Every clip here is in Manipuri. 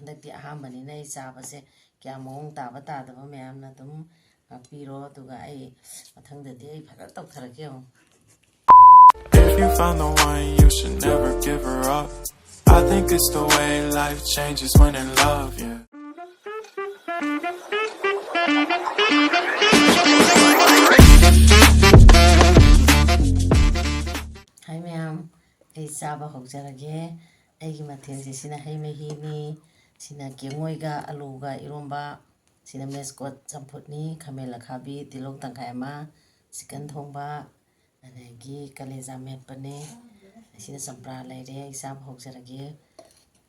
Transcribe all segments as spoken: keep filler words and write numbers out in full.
ꯍꯟꯗꯛꯇꯤ ꯑꯍꯥꯟꯕꯅꯤꯅ ꯑꯩ ꯆꯥꯕꯁꯦ ꯀꯌꯥ ꯃꯑꯣꯡ ꯇꯥꯕ ꯇꯥꯗꯕ ꯃꯌꯥꯝꯅ ꯑꯗꯨꯝ ꯉꯥꯛꯄꯤꯔꯣ, ꯑꯗꯨꯒ ꯑꯩ ꯃꯊꯪꯗꯗꯤ ꯑꯩ ꯐꯖꯅ ꯇꯧꯊꯔꯛꯀꯦ ꯌꯦꯡꯉꯣ꯫ If you find the one, you should never give her up. I think it's the way life changes when in love, yeah. ꯍꯥꯏ ꯃꯌꯥꯝ, ꯑꯩ ꯆꯥꯕ ꯍꯧꯖꯔꯒꯦ꯫ ꯑꯩꯒꯤ ꯃꯊꯦꯜꯁꯦ ꯁꯤꯅ ꯍꯩ ꯃꯍꯤꯅꯤ, ꯁꯤꯅ ꯀꯦꯡꯉꯣꯏꯒ ꯑꯂꯨꯒ ꯏꯔꯣꯝꯕ, ꯁꯤꯅ ꯃꯦꯁꯀꯣꯠ ꯆꯝꯐꯨꯠꯅꯤ, ꯈꯥꯃꯦꯟ ꯑꯈꯥꯕꯤ ꯇꯤꯜꯍꯧ ꯇꯪꯈꯥꯏ ꯑꯃ, ꯆꯤꯛꯀꯟ ꯊꯣꯡꯕ, ꯑꯗꯒꯤ ꯀꯂꯦꯖꯥ ꯃꯦꯠꯄꯅꯦ꯫ ꯑꯁꯤꯅ ꯆꯝꯄ꯭ꯔꯥ ꯂꯩꯔꯦ꯫ ꯑꯩ ꯆꯥꯕ ꯍꯧꯖꯔꯒꯦ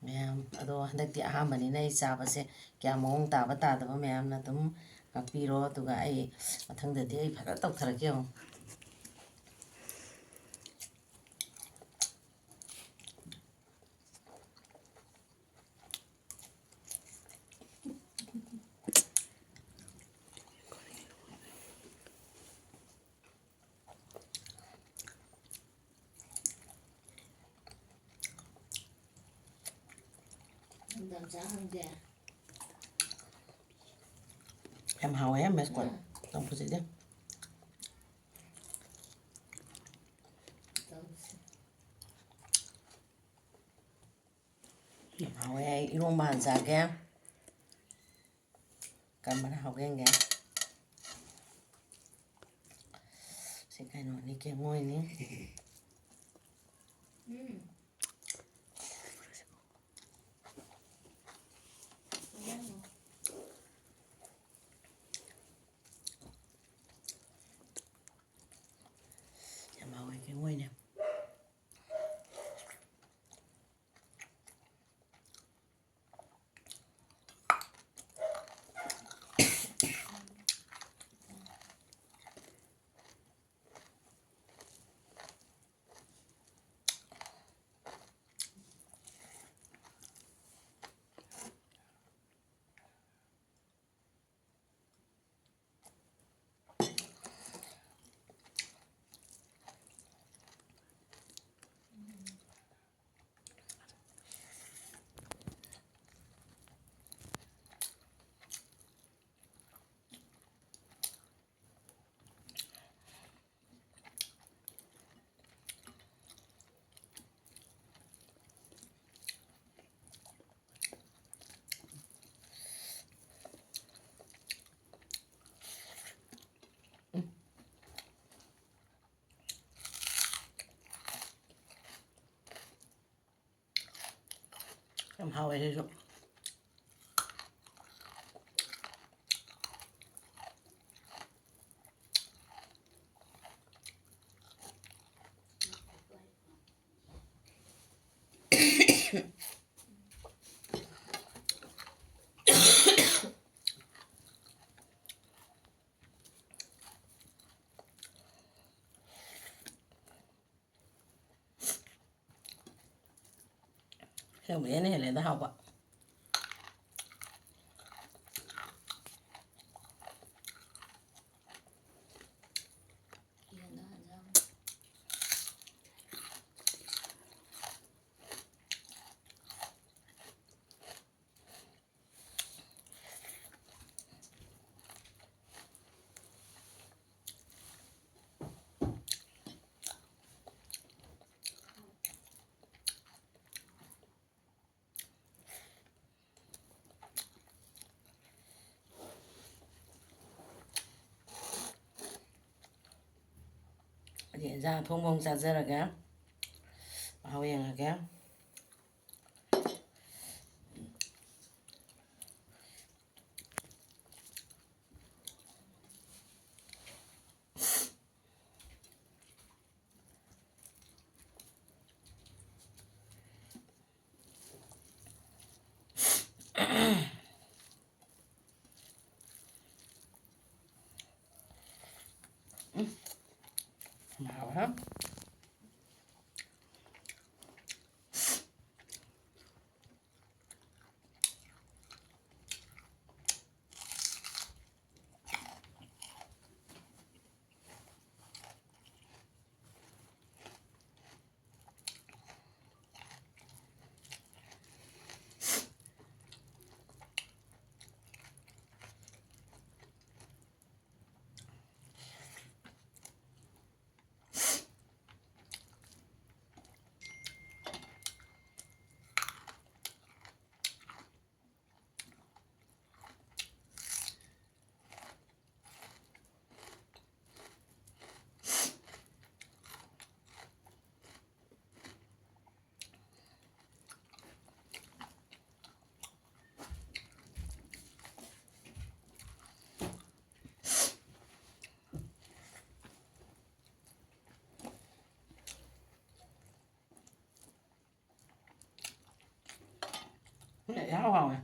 ꯃꯌꯥꯝ꯫ ꯑꯗꯣ ꯍꯟꯗꯛꯇꯤ ꯑꯍꯥꯟꯕꯅꯤꯅ ꯑꯩ ꯆꯥꯕꯁꯦ ꯀꯌꯥ ꯃꯑꯣꯡ ꯇꯥꯕ ꯇꯥꯗꯕ ꯃꯌꯥꯝꯅ ꯑꯗꯨꯝ ꯉꯥꯛꯄꯤꯔꯣ, ꯑꯗꯨꯒ ꯑꯩ ꯃꯊꯪꯗꯗꯤ ꯑꯩ ꯐꯖꯅ ꯇꯧꯊꯔꯛꯀꯦ ꯌꯦꯡꯉꯣ꯫ ꯌꯥꯝ ꯍꯥꯎꯋꯦ ꯃꯦꯁꯀꯣꯠ ꯆꯝꯐꯨꯠꯁꯤꯗꯤ꯫ ꯌꯥꯝ ꯍꯥꯎꯋꯦ꯫ ꯑꯩ ꯏꯔꯣꯝꯕ ꯍꯥꯟꯅ ꯆꯥꯒꯦ꯫ ꯀꯔꯝꯕꯅ ꯍꯥꯎꯒꯦ ꯌꯦꯡꯒꯦ꯫ ꯁꯤ ꯀꯩꯅꯣꯅꯤ, ꯀꯦꯡꯉꯣꯏꯅꯤ꯫ ꯌꯥꯝ ꯍꯥꯎꯋꯦ, ꯀꯦꯡꯉꯣꯏꯅꯦ꯫ ꯍꯥꯎꯋꯦ ꯁꯤꯁꯨ꯫ ꯑꯁꯦꯡꯕ ꯍꯦꯟꯅ ꯍꯦꯜꯂꯦꯗ ꯍꯥꯎꯕ꯫ ꯑꯗꯩ ꯏꯟꯖꯥꯡ ꯑꯊꯣꯡꯕ ꯑꯃꯨꯛ ꯆꯥꯖꯔꯒꯦ꯫ ꯃꯍꯥꯎ ꯌꯦꯡꯉꯒꯦ꯫ ꯎꯝ꯫ ꯍꯥꯎꯋꯦ꯫ ꯌꯥꯝ ꯍꯥꯎꯋꯦ꯫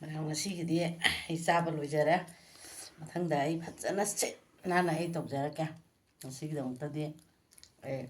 ꯃꯌꯥꯝ, ꯉꯁꯤꯒꯤꯗꯤ ꯑꯩ ꯆꯥꯕ ꯂꯣꯏꯖꯔꯦ꯫ ꯃꯊꯪꯗ ꯑꯩ ꯐꯖꯅ ꯁꯤꯠ ꯅꯥꯟꯅ ꯑꯩ ꯇꯧꯖꯔꯛꯀꯦ꯫ ꯉꯁꯤꯒꯤꯗꯃꯛꯇꯗꯤ ꯑꯩ